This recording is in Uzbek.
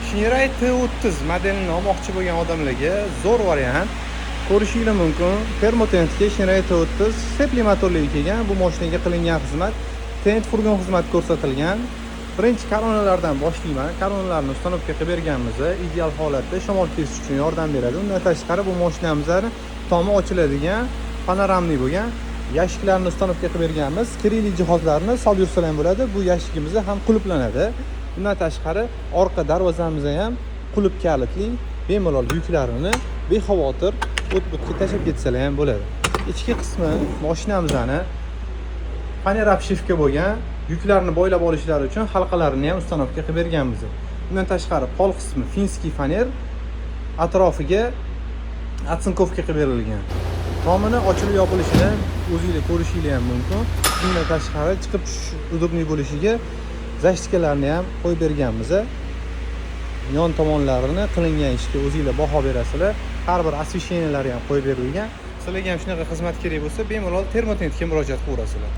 Shineray T30 modelini olmoqchi bo'lgan odamlarga zo'r variant. Ko'rishinglar mumkin. Termotentga Shineray T30 сцепли motorli kelgan. Bu mashinaga qilingan xizmat tent furgon xizmati ko'rsatilgan. Birinchi koronalardan boshlayman. Koronalarni установка qilib berganmiz. Ideal holatda shamol kesish uchun yordam beradi. Undan tashqari, bu mashinamizni tomi ochiladigan, панорамный bo'lgan ящик larni установка qilib berganmiz. Kerakli jihozlarni solib yursalar ham bo'ladi. Bu ящик imiz ham qulflanadi. Bundan tashqari, orqa darvozamiz ham qulf kalitli, bemalol yuklarini bexavotir o't butga tashlab ketsalar ham bo'ladi. Ichki qismi mashinamizni фанера обшивка bo'lgan, yuklarni boylab olishlari uchun halqalarini ham установка qilib berganmiz. Undan tashqari, pol qismi финский фанер, atrofiga оцинковка qilib berilgan. Tomini ochilib yopilishini o'zinglar ko'rishinglar ham mumkin. Bundan tashqari, chiqib tushish удобный bo'lishiga защитка larni ham qo'yib berganmiz. Yon tomonlarini qilingan ishga o'zinglar baho berasizlar. Har bir освещения lari ham qo'yib berilgan. Sizlarga ham shunaqa xizmat kerak bo'lsa, bemalol Termotentga murojaat qilaverasizlar.